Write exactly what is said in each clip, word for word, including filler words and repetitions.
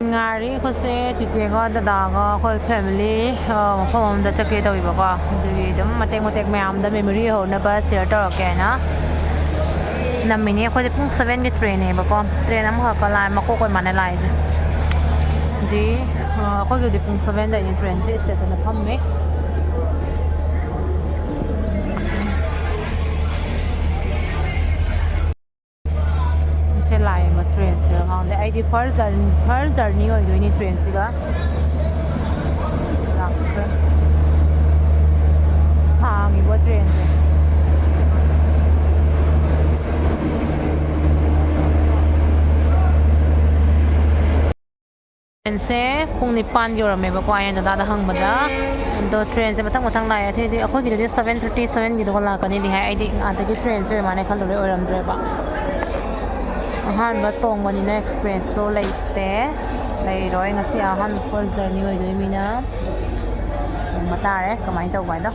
ꯉꯥꯏꯔꯤ ꯑꯩꯈꯣꯏꯁꯦ, ꯆꯤꯆꯦꯒ ꯗꯗꯥꯒ ꯑꯩꯈꯣꯏ ꯐꯦꯃꯤꯂꯤ, ꯑ, ꯃꯐꯝ ꯑꯃꯗ ꯆꯠꯀꯦ ꯇꯧꯋꯦꯕꯀꯣ꯫ ꯑꯗꯨꯒꯤ ꯑꯗꯨꯝ ꯃꯇꯦꯛ ꯃꯇꯦꯛ ꯃꯌꯥꯝꯗ ꯃꯦꯃꯣꯔꯤ ꯑꯣꯏꯍꯧꯅꯕ ꯁꯤꯌꯔ ꯇꯧꯔꯛꯀꯦ ꯍꯥꯏꯅ ꯅꯝꯃꯤꯅꯦ꯫ ꯑꯩꯈꯣꯏꯁꯦ ꯄꯨꯡ ꯁꯕꯦꯟꯒꯤ ꯇ꯭ꯔꯦꯟꯅꯦꯕꯀꯣ꯫ ꯇ꯭ꯔꯦꯟ ꯑꯃꯈꯛꯀ ꯂꯥꯛꯑꯦ, ꯃꯀꯣꯛ ꯑꯣꯏ ꯃꯥꯅ ꯂꯥꯛꯏꯁꯦ꯫ ꯍꯧꯖꯤꯛ, ꯑ, ꯑꯩꯈꯣꯏꯒꯤꯗꯤ ꯄꯨꯡ ꯁꯕꯦꯟꯗꯩꯅꯦ ꯇ꯭ꯔꯦꯟꯁꯦ ꯏꯁꯇꯦꯁꯟꯗ ꯐꯝꯃꯦ꯫ ꯁꯦ ꯂꯥꯛꯑꯦꯕ ꯇ꯭ꯔꯦꯟꯁꯦ ꯈꯪꯗꯦ꯫ ꯑꯩꯗꯤ ꯐꯥꯔꯁ ꯖꯔꯅꯤ, ꯐꯥꯔꯁ ꯖꯔꯅꯤ ꯑꯣꯏꯗꯣꯏꯅꯤ ꯇ꯭ꯔꯦꯟꯁꯤꯒ꯫ ꯂꯥꯛꯈ꯭ꯔꯦ꯫ ꯁꯥꯡꯉꯤꯕꯣ ꯇ꯭ꯔꯦꯟꯁꯦ꯫ ꯇ꯭ꯔꯦꯟꯁꯦ ꯄꯨꯡ ꯅꯤꯄꯥꯟ ꯌꯧꯔꯝꯃꯦꯕꯀꯣ, ꯑꯩꯅ ꯗꯗꯥꯗ ꯍꯪꯕꯗ꯫ ꯑꯗꯣ ꯇ꯭ꯔꯦꯟꯁꯦ ꯃꯊꯪ ꯃꯊꯪ ꯂꯥꯛꯑꯦ꯫ ꯑꯗꯩꯗꯤ ꯑꯩꯈꯣꯏꯒꯤꯗꯨꯗꯤ ꯁꯕꯦꯟ ꯊꯥꯔꯇꯤ, ꯁꯕꯦꯟꯒꯤꯗꯨꯒ ꯂꯥꯛꯀꯅꯤꯗꯤ ꯍꯥꯏ꯫ ꯑꯩꯗꯤ ꯑꯥꯗꯒꯤ ꯇ꯭ꯔꯦꯟꯁꯦ ꯑꯣꯏꯔ ꯃꯥꯜꯂꯦ ꯈꯜꯂꯨꯔꯦ, ꯑꯣꯏꯔꯝꯗ꯭ꯔꯦꯕ꯫ ꯑꯍꯥꯟꯕ ꯇꯣꯡꯕꯅꯤꯅ ꯑꯦꯛꯁꯄ꯭ꯔꯦꯁꯇꯣ ꯂꯩꯇꯦ꯫ ꯂꯩꯔꯣꯏ꯫ ꯉꯁꯤ ꯑꯍꯥꯟꯕ ꯐꯥꯔꯁ ꯖꯔꯅꯤ ꯑꯣꯏꯗꯣꯏꯅꯤꯅ ꯌꯦꯡꯕ ꯇꯥꯔꯦ ꯀꯃꯥꯏꯅ ꯇꯧꯕ ꯍꯥꯏꯗꯣ꯫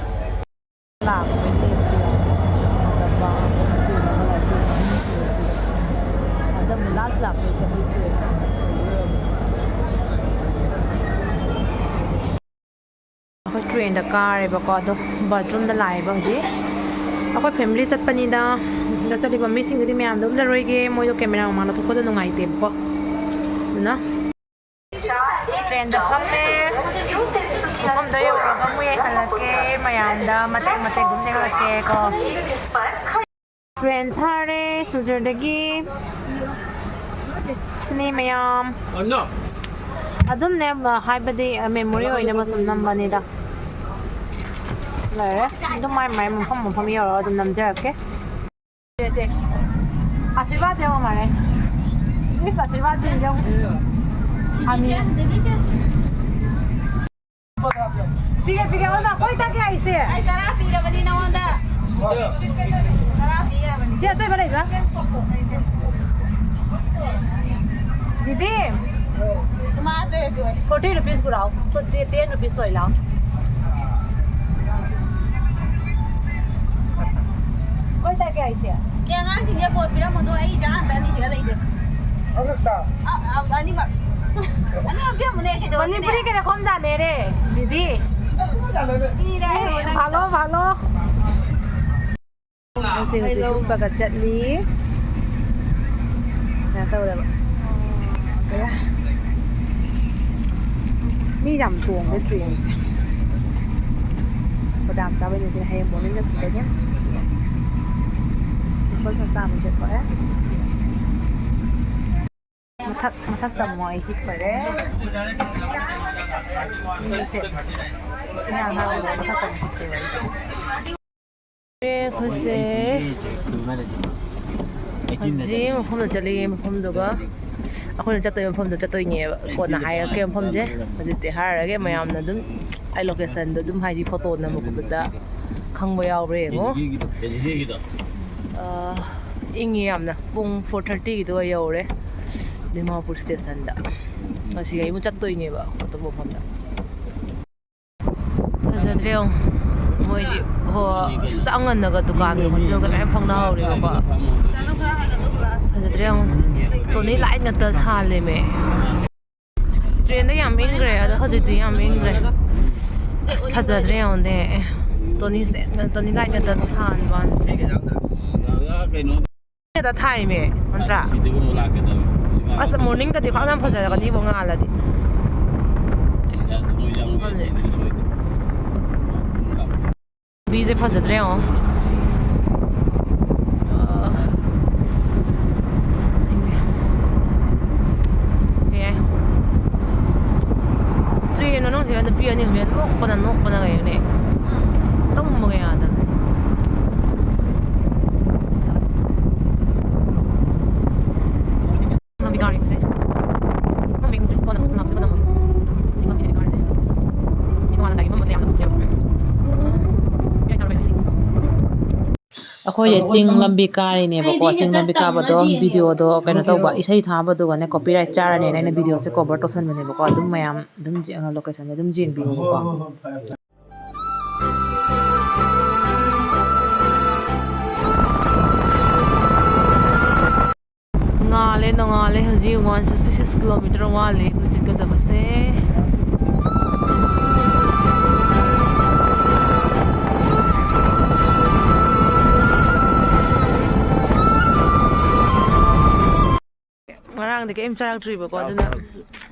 ꯂꯥꯛꯄꯩ ꯂꯦꯞꯇꯦ꯫ ꯑꯗ ꯑꯃꯨꯛ ꯂꯥꯁ ꯂꯥꯛꯄꯩꯁꯦ ꯑꯩꯈꯣꯏ ꯇ꯭ꯔꯦꯟ ꯑꯩꯈꯣꯏ ꯇ꯭ꯔꯦꯟꯗ ꯀꯥꯔꯦꯕꯀꯣ꯫ ꯑꯗꯣ ꯕꯥꯠꯔꯨꯝꯗ ꯂꯥꯛꯑꯦꯕ ꯍꯧꯖꯤꯛ꯫ ꯑꯩꯈꯣꯏ ꯐꯦꯃꯤꯂꯤ ꯆꯠꯄꯅꯤꯗ꯫ ꯑꯗ ꯆꯠꯂꯤꯕ ꯃꯤꯁꯤꯡꯗꯨꯗꯤ ꯃꯌꯥꯝꯗꯣ ꯎꯠꯂꯔꯣꯏꯒꯦ, ꯃꯣꯏꯗꯣ ꯀꯦꯃꯦꯔꯥ ꯃꯃꯥꯡꯗ ꯊꯣꯛꯄꯗꯣ ꯅꯨꯡꯉꯥꯏꯇꯦꯕꯀꯣ꯫ ꯑꯗꯨꯅ ꯇ꯭ꯔꯦꯟꯗ ꯐꯝꯃꯦ꯫ ꯃꯐꯝꯗꯣ ꯌꯧꯔꯒ ꯑꯃꯨꯛ ꯌꯦꯡꯍꯜꯂꯛꯀꯦ ꯃꯌꯥꯝꯗ, ꯃꯇꯦꯛ ꯃꯇꯦꯛ ꯑꯗꯨꯝ ꯌꯦꯡꯍꯜꯂꯛꯀꯦ ꯀꯣ꯫ ꯇ꯭ꯔꯦꯟ ꯊꯥꯔꯦ ꯁꯨꯖꯔꯗꯒꯤ꯫ ꯁꯤꯅꯤ ꯃꯌꯥꯝ꯫ ꯑꯗꯨꯝꯅꯦ, ꯍꯥꯏꯕꯗꯤ ꯃꯦꯃꯣꯔꯤ ꯑꯣꯏꯅꯕ ꯁꯨꯝ ꯅꯝꯕꯅꯤꯗ꯫ ꯂꯩꯔꯦ꯫ ꯑꯗꯨꯝ ꯃꯥꯏ ꯃꯥꯏ ꯃꯐꯝ ꯃꯐꯝ ꯌꯧꯔꯒ ꯑꯗꯨꯝ ꯅꯝꯖꯔꯛꯀꯦ꯫ ꯁꯦ, ꯑꯥꯁꯤꯔꯕꯥꯗ ꯌꯧꯔ ꯃꯥꯜꯂꯦ꯫ ꯄ꯭ꯂꯤꯖ, ꯑꯥꯁꯤꯔꯕꯥꯗ ꯌꯧ꯫ ꯑꯅꯤ꯫ ꯄꯤꯒꯦ, ꯄꯤꯒꯦ, ꯑꯣꯏꯃ, ꯀꯣꯏ ꯇꯥꯒꯦ ꯍꯥꯏꯁꯦ? ꯑꯩ ꯇꯔꯥ ꯄꯤꯔꯕꯅꯤ ꯅꯉꯣꯟꯗ꯫ ꯇꯔꯥ ꯄꯤꯔꯕꯅꯤ꯫ ꯁꯤ ꯑꯆꯣꯏꯕ ꯂꯩꯕ꯭ꯔꯥ? ꯗꯤꯗꯤ, ꯏꯃꯥ, ꯑꯆꯣꯏꯕ ꯄꯤꯌꯣ꯫ Forty rupees ꯄꯨꯔꯛꯑꯣ꯫ ꯇꯦꯟ rupees ꯑꯣꯏ ꯂꯥꯎ꯫ ꯀꯣꯏ ꯆꯠꯀꯦ ꯍꯥꯏꯁꯦ? ꯑꯦ, ꯑꯉꯥꯡꯁꯤꯡꯁꯦ ꯕꯣꯜ ꯄꯤꯔꯝꯃꯨꯗꯣ, ꯑꯩ ꯏꯆꯥ ꯉꯥꯛꯇꯅꯤ ꯁꯤꯗ ꯂꯩꯁꯦ꯫ ꯑꯃꯈꯛꯇ? ꯑ, ꯑ, ꯑꯅꯤꯃꯛ꯫ ꯃꯅꯤꯄꯨꯔꯤ ꯀꯩꯅꯣ ꯈꯣꯝ ꯖꯥꯅꯦꯔꯦ, ꯗꯤꯗꯤ꯫ ꯐꯥꯂꯣ, ꯐꯥꯂꯣ꯫ ꯑꯩꯁꯦ ꯍꯧꯖꯤꯛ ꯍꯤꯞꯄꯒ ꯆꯠꯂꯤ꯫ ꯀꯩꯅꯣ ꯇꯧꯔꯦꯕ꯫ ꯃꯤ ꯌꯥꯝ ꯇꯣꯡꯗꯦ ꯇ꯭ꯔꯦꯟꯁꯦ꯫ ꯕꯗꯥꯝ ꯆꯥꯕꯩ ꯅꯠꯇꯦ, ꯍꯌꯦꯡ ꯃꯣꯔꯅꯤꯡꯗ ꯊꯤꯜꯂꯒꯦ꯫ ꯕ꯭ꯔꯦꯛꯐꯥꯁ ꯃꯆꯥ ꯑꯃ ꯆꯠꯊꯣꯛꯑꯦ꯫ ꯃꯊꯛ, ꯃꯊꯛꯇ ꯑꯃꯨꯛ ꯑꯩ ꯍꯤꯞꯄꯔꯦ꯫ ꯃꯤꯁꯦ ꯏꯍꯥꯡ ꯍꯥꯡꯗꯦ, ꯃꯊꯛꯇ ꯑꯃꯨꯛ ꯍꯤꯞꯄꯦꯕ ꯑꯩꯁꯦ꯫ ꯑꯩꯈꯣꯏꯁꯦ ꯍꯧꯖꯤꯛ ꯃꯐꯝꯗ ꯆꯠꯂꯤ, ꯃꯐꯝꯗꯨꯒ ꯑꯩꯈꯣꯏꯅ ꯆꯠꯇꯣꯏ ꯃꯐꯝꯗ ꯆꯠꯇꯣꯏꯅꯦꯕ꯫ ꯀꯣꯟꯅ ꯍꯥꯏꯔꯛꯀꯦ ꯃꯐꯝꯁꯦ꯫ ꯍꯧꯖꯤꯛꯇꯤ ꯍꯥꯏꯔꯔꯣꯏꯒꯦ, ꯃꯌꯥꯝꯅ ꯑꯗꯨꯝ ꯑꯩ ꯂꯣꯀꯦꯁꯟꯗꯣ ꯑꯗꯨꯝ, ꯍꯥꯏꯗꯤ, ꯐꯣꯇꯣ ꯅꯝꯕ ꯈꯣꯠꯄꯗ ꯈꯪꯕ ꯌꯥꯎꯕ꯭ꯔꯥ ꯌꯦꯡꯉꯣ꯫ ꯑꯥ, ꯏꯪꯉꯤ ꯌꯥꯝꯅ꯫ ꯄꯨꯡ ꯐꯣꯔ ꯊꯥꯔꯇꯤꯒꯤꯗꯨꯒ ꯌꯧꯔꯦ ꯗꯤꯃꯥꯄꯨꯔ ꯁ꯭ꯇꯦꯁꯟꯗ꯫ ꯉꯁꯤ ꯑꯌꯨꯛ ꯆꯠꯇꯣꯏꯅꯦꯕ ꯑꯇꯣꯞꯄ ꯃꯐꯝꯗ꯫ ꯐꯖꯗ꯭ꯔꯦ ꯌꯦꯡꯉꯣ꯫ ꯃꯣꯏꯗꯤ ꯍꯣ, ꯁꯨꯛꯆꯥꯡ ꯉꯟꯅꯒ ꯗꯨꯀꯥꯟꯒ ꯍꯣꯇꯦꯜꯒ ꯃꯌꯥꯝ ꯐꯝꯅꯍꯧꯔꯦꯕꯀꯣ꯫ ꯐꯖꯗ꯭ꯔꯦ ꯌꯦꯡꯉꯣ꯫ ꯇꯣꯅꯤ ꯂꯥꯏꯠ ꯉꯥꯛꯇ ꯊꯥꯜꯂꯦꯃꯦ꯫ ꯇ꯭ꯔꯦꯟꯗ ꯌꯥꯝ ꯏꯪꯈ꯭ꯔꯦ, ꯑꯗꯣ ꯍꯧꯖꯤꯛꯇꯤ ꯌꯥꯝ ꯏꯪꯗ꯭ꯔꯦ꯫ ꯑꯁ, ꯐꯖꯗ꯭ꯔꯦ ꯌꯦꯡꯉꯣꯅꯦ꯫ ꯑꯦ, ꯇꯣꯅꯤꯁꯦ, ꯇꯣꯅꯤ ꯂꯥꯏꯠ ꯉꯥꯛꯇ ꯊꯥꯟꯕ ꯋꯥꯅꯤ꯫ ꯀꯩꯅꯣ ꯊꯥꯏꯃꯦ, ꯅꯠꯇ꯭ꯔꯥ? ꯑꯁ, ꯃꯣꯔꯅꯤꯡꯗꯗꯤ ꯈ꯭ꯋꯥꯏ ꯌꯥꯝ ꯐꯖꯔꯒꯅꯤꯕꯣ ꯉꯥꯜꯂꯗꯤ꯫ ꯈꯪꯗꯦ꯫ ꯂꯝꯕꯤꯁꯦ ꯐꯖꯗ꯭ꯔꯦ ꯌꯦꯡꯉꯣ꯫ ꯑꯥ, ꯑꯁ, ꯏꯪꯉꯦ꯫ ꯀꯩ ꯍꯥꯏ? ꯇ꯭ꯔꯦꯟ ꯃꯅꯨꯡꯁꯤꯗ ꯅꯨꯄꯤ ꯑꯅꯤ ꯑꯍꯨꯝꯁꯦ ꯅꯣꯛꯄꯅ, ꯅꯣꯛꯄꯅ ꯀꯩꯅꯣꯅꯦ꯫ ꯇꯨꯝꯕꯒ ꯌꯥꯗꯕꯅꯦ꯫ ꯂꯝꯕꯤ ꯀꯥꯔꯤꯕꯁꯦ꯫ ꯃꯃꯤꯡ ꯀꯣꯟꯅ ꯑꯃꯨꯛ ꯂꯥꯛꯄꯗ ꯅꯝꯃꯒꯦ꯫ ꯁꯤ ꯂꯝꯕꯤ ꯀꯥꯔꯤꯁꯦ꯫ ꯃꯤ ꯇꯣꯉꯥꯟꯅ ꯒꯥꯔꯤ ꯐꯝꯕ ꯂꯩꯌꯦꯕ꯫ ꯌꯥꯏ ꯆꯥꯔꯝꯃꯦ ꯉꯁꯤ꯫ ꯑꯩꯈꯣꯏꯁꯦ ꯆꯤꯡ ꯂꯝꯕꯤ ꯀꯥꯔꯤꯅꯦꯕꯀꯣ꯫ ꯆꯤꯡ ꯂꯝꯕꯤ ꯀꯥꯕꯗꯣ ꯚꯤꯗꯤꯑꯣꯗꯣ ꯀꯩꯅꯣ ꯇꯧꯕ, ꯏꯁꯩ ꯊꯥꯕꯗꯨꯒꯅꯦ ꯀꯣꯄꯤꯔꯥꯏꯠ ꯆꯥꯔꯅꯦꯅ ꯑꯩꯅ ꯚꯤꯗꯤꯑꯣꯁꯦ ꯀꯣꯚꯔ ꯇꯧꯁꯟꯕꯅꯦꯕꯀꯣ꯫ ꯑꯗꯨꯝ ꯃꯌꯥꯝ ꯑꯗꯨꯝ ꯌꯦꯡ-, ꯂꯣꯀꯦꯁꯟꯁꯦ ꯑꯗꯨꯝ ꯌꯦꯡꯕꯤꯌꯣꯕꯀꯣ꯫ ꯅꯣꯡꯉꯥꯜꯂꯦ, ꯅꯣꯡꯉꯥꯜꯂꯦ꯫ ꯍꯧꯖꯤꯛ ꯋꯥꯟ ꯁꯤꯛꯁꯇꯤ ꯁꯤꯛꯁ ꯀꯤꯂꯣꯃꯤꯇꯔ ꯋꯥꯠꯂꯤ ꯑꯩꯈꯣꯏ ꯆꯠꯀꯗꯕꯁꯦ꯫ ꯉꯔꯥꯡꯗꯤ ꯀꯔꯤꯝ ꯆꯥꯔꯛꯇ꯭ꯔꯤꯕꯀꯣ, ꯑꯗꯨꯅ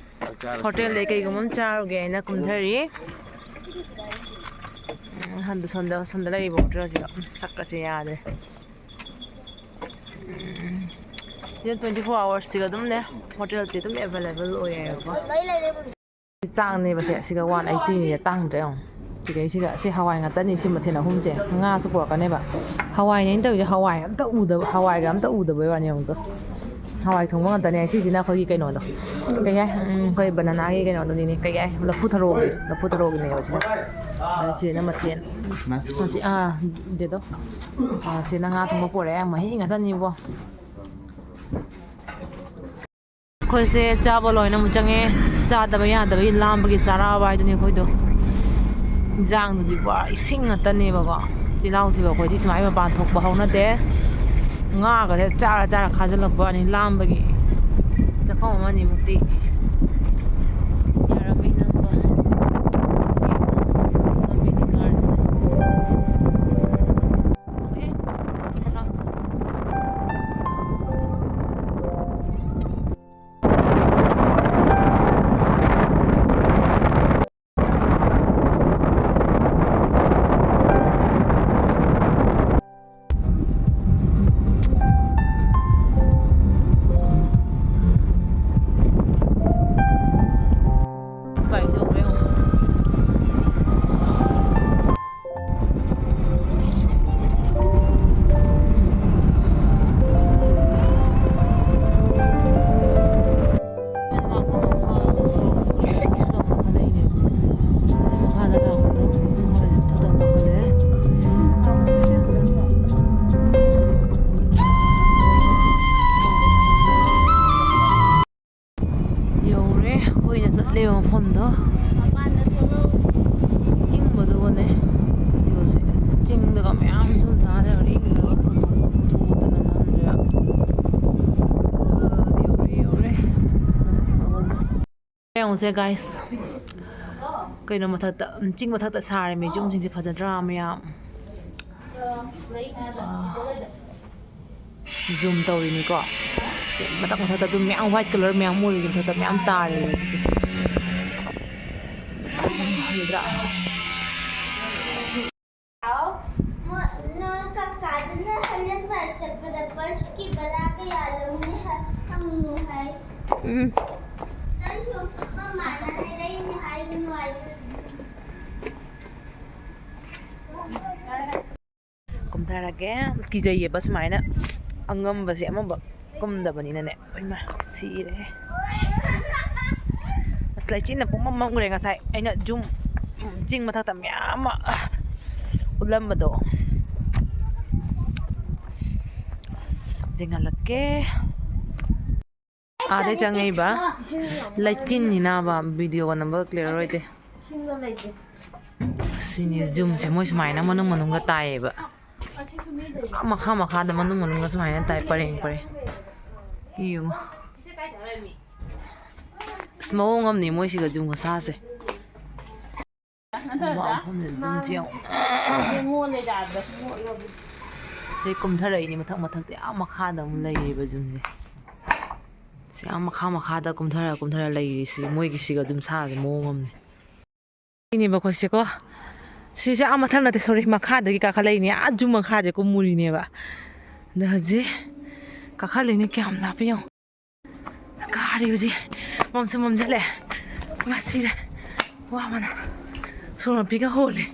ꯍꯣꯇꯦꯜꯗꯩ ꯀꯩꯒꯨꯝꯕ ꯑꯃ ꯆꯥꯔꯨꯒꯦ ꯍꯥꯏꯅ ꯀꯨꯝꯊꯔꯤ꯫ ꯎꯝ, ꯍꯟꯗ-, ꯁꯣꯝꯗ, ꯁꯣꯝꯗ ꯂꯩꯔꯤꯕ ꯍꯣꯇꯦꯜꯁꯤꯗ ꯁꯛꯀꯁꯦ ꯌꯥꯗ꯭ꯔꯦ꯫ ꯎꯝ, ꯁꯤꯗ twenty four hoursꯁꯤꯒ ꯑꯗꯨꯝꯅꯦ, ꯍꯣꯇꯦꯜꯁꯦ ꯑꯗꯨꯝ available ꯑꯣꯏꯌꯦꯕꯀꯣ꯫ ꯆꯥꯡꯅꯦꯕꯁꯦ, ꯁꯤꯒ one eightyꯅꯦ, ꯇꯥꯡꯗ꯭ꯔꯥ ꯌꯦꯡꯉꯣ꯫ ꯁꯤꯗꯩꯁꯤꯒ ꯁꯤ ꯍꯋꯥꯏ ꯉꯥꯛꯇꯅꯤ, ꯁꯤ ꯃꯊꯦꯜ ꯑꯍꯨꯝꯁꯦ꯫ ꯉꯥꯁꯨ ꯄꯨꯔꯛꯀꯅꯦꯕ꯫ ꯍꯋꯥꯏꯅꯦ ꯑꯩꯅ ꯇꯧꯔꯤꯁꯦ, ꯍꯋꯥꯏ ꯑꯝꯇ ꯎꯗꯕ, ꯍꯋꯥꯏꯒ ꯑꯝꯇ ꯎꯗꯕꯩ ꯋꯥꯅꯤ ꯌꯦꯡꯉꯣ꯫ ꯍꯋꯥꯏ ꯊꯣꯡꯕ ꯉꯥꯛꯇꯅꯦ꯫ ꯁꯤꯁꯤꯅ ꯑꯩꯈꯣꯏꯒꯤ ꯀꯩꯅꯣꯗꯣ, ꯀꯩ ꯍꯥꯏ, ꯎꯝ, ꯑꯩꯈꯣꯏ bananaꯒꯤ ꯀꯩꯅꯣꯗꯨꯅꯤꯅꯦ, ꯀꯩ ꯍꯥꯏ, ꯂꯐꯨ ꯊꯔꯣꯒꯤ, ꯂꯐꯨ ꯊꯔꯣꯒꯤꯅꯦꯕ ꯁꯤꯅ꯫ ꯑꯗ ꯁꯤꯅ ꯃꯊꯦꯜ, ꯃꯁꯤ, ꯑꯥ, ꯗꯦꯗꯣ꯫ ꯑꯥ, ꯁꯤꯅ ꯉꯥ ꯊꯣꯡꯕ ꯄꯨꯔꯛꯑꯦ, ꯃꯍꯤ ꯉꯥꯛꯇꯅꯤꯕꯣ꯫ ꯑꯩꯈꯣꯏꯁꯦ ꯆꯥꯕ ꯂꯣꯏꯅ ꯑꯃꯨꯛ ꯆꯪꯉꯦ꯫ ꯆꯥꯗꯕ ꯌꯥꯗꯕꯒꯤ, ꯂꯥꯝꯕꯒꯤ ꯆꯥꯔꯛꯑꯕ ꯍꯥꯏꯗꯨꯅꯤ ꯑꯩꯈꯣꯏꯗꯣ꯫ ꯏꯟꯖꯥꯡꯗꯨꯗꯤ ꯄꯨꯔꯥ ꯏꯁꯤꯡ ꯉꯥꯛꯇꯅꯦꯕꯀꯣ꯫ ꯆꯤꯜꯍꯥꯎ ꯊꯤꯕ ꯑꯩꯈꯣꯏꯗꯤ ꯁꯨꯃꯥꯏꯅ ꯃꯄꯥꯟ ꯊꯣꯛꯄ ꯍꯧꯅꯗꯦ꯫ ꯉꯥꯒꯁꯦ ꯆꯥꯔ ꯆꯥꯔ ꯈꯥꯖꯤꯜꯂꯛꯄ ꯋꯥꯅꯤ ꯂꯥꯝꯕꯒꯤ꯫ ꯆꯥꯛꯈꯣꯝ ꯑꯃ ꯑꯅꯤꯃꯨꯛꯇꯤ ꯌꯥꯔꯝꯃꯤ ꯅꯝꯕ꯫ ꯂꯝꯕꯤꯗꯤ ꯀꯥꯔꯤꯁꯦ꯫ ꯌꯧꯔꯦ ꯑꯩꯈꯣꯏꯅ ꯆꯠꯂꯤꯕ ꯃꯐꯝꯗꯣ꯫ ꯏꯪꯕꯗꯨꯒꯅꯦ, ꯚꯤꯗꯤꯑꯣꯁꯦ ꯆꯤꯡꯗꯒ ꯃꯌꯥꯝ ꯁꯨꯝ ꯇꯥ ꯂꯩꯔꯝꯃꯦ꯫ ꯏꯪꯗꯕ ꯐꯣꯇꯣ ꯊꯨꯕꯗꯨꯅ ꯅꯝꯗ꯭ꯔꯦ꯫ ꯌꯦꯡꯉꯨꯁꯦ, guys꯫ ꯀꯩꯅꯣ ꯃꯊꯛꯇ, ꯎꯝ, ꯆꯤꯡ ꯃꯊꯛꯇ ꯁꯥꯔꯝꯃꯤ ꯌꯨꯝꯁꯤꯡꯁꯦ꯫ ꯐꯖꯗ꯭ꯔꯥ ꯃꯌꯥꯝ? Zoom ꯇꯧꯔꯤꯅꯤꯀꯣ꯫ ꯃꯊꯛ ꯃꯊꯛꯇ ꯑꯗꯨꯝ ꯃꯌꯥꯝ white colour ꯃꯌꯥꯝ ꯑꯣꯏꯔꯤꯁꯦ, ꯃꯊꯛꯇ ꯃꯌꯥꯝ ꯇꯥꯔꯤꯕ ꯍꯧꯖꯤꯛꯁꯦ꯫ ꯐꯖꯗ꯭ꯔꯥ? ꯃꯣ-, ꯅꯣꯏ ꯀꯀꯥꯗꯨꯅ ꯍꯂꯦꯟ ꯐꯥꯏ ꯆꯠꯄꯗ ꯕꯁꯀꯤ ꯕꯔꯥ ꯀꯌꯥ ꯂꯧꯅꯤ ꯍꯥꯏ ꯍꯪꯉꯨ ꯍꯥꯏ꯫ ꯎꯝ꯫ ꯅꯪꯁꯨ ꯃꯃꯥꯅ ꯍꯥꯏꯔꯛꯏꯅꯦ ꯍꯥꯏꯒꯅꯨ ꯍꯥꯏꯌꯨ꯫ ꯀꯨꯝꯊꯔꯒꯦ꯫ ꯀꯤꯖꯩꯌꯦꯕ ꯁꯨꯃꯥꯏꯅ ꯑꯉꯝꯕꯁꯦ ꯑꯃꯝꯕ ꯀꯨꯝꯗꯕꯅꯤꯅꯅꯦ꯫ ꯏꯃꯥ, ꯁꯤꯔꯦ꯫ ꯑꯁ, ꯂꯩꯆꯤꯟꯅ ꯄꯨꯡꯃꯝ ꯃꯝꯈ꯭ꯔꯦ꯫ ꯉꯁꯥꯏ ꯑꯩꯅ zoom, ꯆꯤꯡ ꯃꯊꯛꯇ ꯃꯌꯥꯝ ꯑꯃ ꯎꯠꯂꯝꯕꯗꯣ꯫ ꯌꯦꯡꯍꯜꯂꯛꯀꯦ꯫ ꯑꯥꯗꯩ ꯆꯪꯉꯛꯏꯕ ꯂꯩꯆꯤꯟꯅꯤꯅꯕ videoꯒ ꯅꯝꯕ clear ꯑꯣꯏꯗꯦ꯫ ꯁꯤꯅꯤ zoomꯁꯦ, ꯃꯣꯏ ꯁꯨꯃꯥꯏꯅ ꯃꯅꯨꯡ ꯃꯅꯨꯡꯒ ꯇꯥꯏꯌꯦꯕ꯫ ꯑꯥ ꯃꯈꯥ ꯃꯈꯥꯗ, ꯃꯅꯨꯡ ꯃꯅꯨꯡꯗ ꯁꯨꯃꯥꯏꯅ ꯇꯥꯏ, ꯄꯔꯦꯡ ꯄꯔꯦꯡ꯫ ꯌꯦꯡꯉꯣ꯫ ꯑꯁ, ꯃꯑꯣꯡ ꯑꯃꯅꯤ ꯃꯣꯏꯁꯤꯒ zoom ꯈꯨꯁꯥꯁꯦ꯫ ꯃꯐꯝꯁꯦ zoomꯁꯦ ꯌꯦꯡꯉꯣ꯫ ꯁꯤ ꯀꯨꯝꯊꯔꯛꯏꯅꯦ ꯃꯊꯛ ꯃꯊꯛꯇ, ꯑꯥ ꯃꯈꯥꯗ ꯑꯃꯨꯛ ꯂꯩꯔꯤꯕ zoomꯁꯦ꯫ ꯁꯤ ꯑꯥ ꯃꯈꯥ ꯃꯈꯥꯗ ꯀꯨꯝꯊꯔ ꯀꯨꯝꯊꯔ ꯂꯩꯔꯤꯁꯤ, ꯃꯣꯏꯒꯤꯁꯤꯒ zoom ꯁꯥꯁꯦ ꯃꯑꯣꯡ ꯑꯃꯅꯤ꯫ ꯁꯤꯅꯦꯕ ꯑꯩꯈꯣꯏꯁꯦꯀꯣ꯫ ꯁꯤꯁꯦ ꯑꯥ ꯃꯊꯛ ꯅꯠꯇꯦ, sorry, ꯃꯈꯥꯗꯒꯤ ꯀꯥꯈꯠꯂꯛꯏꯅꯦ꯫ ꯑꯥ zoom ꯃꯈꯥꯁꯦ ꯀꯨꯝꯃꯨꯔꯤꯅꯦꯕ꯫ ꯑꯗꯣ ꯍꯧꯖꯤꯛ ꯀꯥꯈꯠꯂꯤꯅꯦ, ꯀꯌꯥꯝ ꯂꯥꯞꯄꯤ ꯌꯦꯡꯉꯣ꯫ ꯀꯥꯔꯤ ꯍꯧꯖꯤꯛ꯫ ꯃꯝꯁꯨ ꯃꯝꯁꯤꯜꯂꯛꯑꯦ꯫ ꯃꯥ ꯁꯤꯔꯦ꯫ ꯋꯥꯕꯅ ꯁꯣꯔ ꯃꯄꯤꯒ ꯍꯣꯜꯂꯦ꯫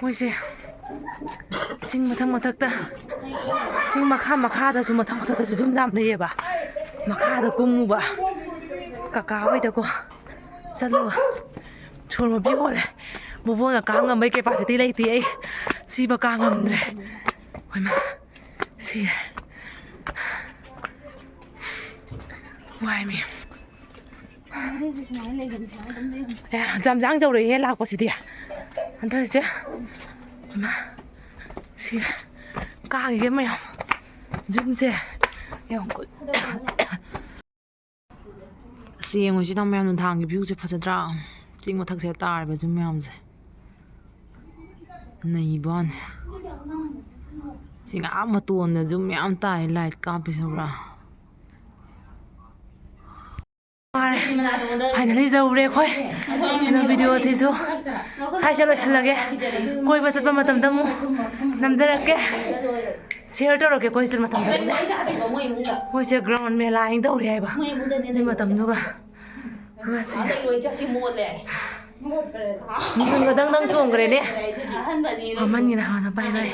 ꯃꯣꯏꯁꯦ ꯆꯤꯡ ꯃꯊꯛ ꯃꯊꯛꯇ, ꯆꯤꯡ ꯃꯈꯥ ꯃꯈꯥꯗꯁꯨ, ꯃꯊꯛ ꯃꯊꯛꯇꯁꯨ ꯑꯗꯨꯝ ꯌꯥꯝ ꯂꯩꯌꯦꯕ꯫ ꯃꯈꯥꯗ ꯀꯨꯝꯃꯨꯕ ꯀꯀꯥ ꯍꯣꯏꯗꯀꯣ ꯆꯠꯂꯨꯕ꯫ ꯁꯣꯔ ꯃꯄꯤ ꯍꯣꯜꯂꯦ꯫ ꯕꯣꯕꯣꯅ ꯀꯥ ꯉꯝꯕꯩ capacity ꯂꯩꯇꯦ ꯑꯩ꯫ ꯁꯤꯕ ꯀꯥ ꯉꯝꯗ꯭ꯔꯦ꯫ ꯍꯣꯏꯃ, ꯁꯤꯔꯦ꯫ ꯋꯥꯏꯃꯤ꯫ ꯑꯦ, ꯖꯝꯖꯥꯡ ꯌꯧꯔꯛꯏꯍꯦ ꯂꯥꯛꯄꯁꯤꯗꯤ꯫ ꯍꯟꯗꯛꯁꯦ꯫ ꯏꯃꯥ, ꯁꯤꯔꯦ꯫ ꯀꯥꯈꯤꯒꯦ ꯃꯌꯥꯝ꯫ zoomꯁꯦ꯫ ꯌꯦꯡꯉꯨ꯫ ꯆꯦꯡ ꯍꯣꯏꯁꯤꯗ ꯃꯌꯥꯝ ꯅꯨꯡꯗꯥꯡꯒꯤ viewꯁꯦ ꯐꯖꯗ꯭ꯔꯥ? ꯆꯤꯡ ꯃꯊꯛꯁꯦ ꯇꯥꯔꯤꯕ ꯌꯨꯝ ꯃꯌꯥꯝꯁꯦ꯫ ꯅꯩꯕ ꯋꯥꯅꯦ꯫ ꯆꯤꯡ ꯑꯥ ꯃꯇꯣꯟꯗꯁꯨ ꯃꯌꯥꯝ ꯇꯥꯏ, light ꯀꯥꯞꯄꯤꯁꯦ ꯎꯕ꯭ꯔꯥ? ꯐꯥꯏꯅꯦꯜꯂꯤ ꯌꯧꯔꯦ ꯑꯩꯈꯣꯏ꯫ ꯑꯗꯣ videoꯁꯤꯁꯨ ꯁ꯭ꯋꯥꯏꯁꯦ ꯂꯣꯏꯁꯤꯜꯂꯒꯦ꯫ ꯀꯣꯏꯕ ꯆꯠꯄ ꯃꯇꯝꯗ ꯑꯃꯨꯛ ꯅꯝꯖꯔꯛꯀꯦ꯫ Share ꯇꯧꯔꯛꯀꯦ ꯀꯣꯏ ꯆꯠꯄ ꯃꯇꯝꯗ꯫ ꯃꯣꯏꯁꯦ ground ꯃꯦꯂꯥ ꯍꯥꯏꯅ ꯇꯧꯔꯤ ꯍꯥꯏꯕ꯫ ꯑꯗꯨꯏ ꯃꯇꯝꯗꯨꯒ꯫ ꯉꯁꯤ ꯃꯤꯍꯨꯟꯒ ꯗꯪ ꯗꯪ ꯆꯣꯡꯈ꯭ꯔꯦꯅꯦ꯫ ꯑꯍꯟꯒꯤꯅ ꯍꯥꯟꯅ ꯄꯥꯏꯈ꯭ꯔꯦ꯫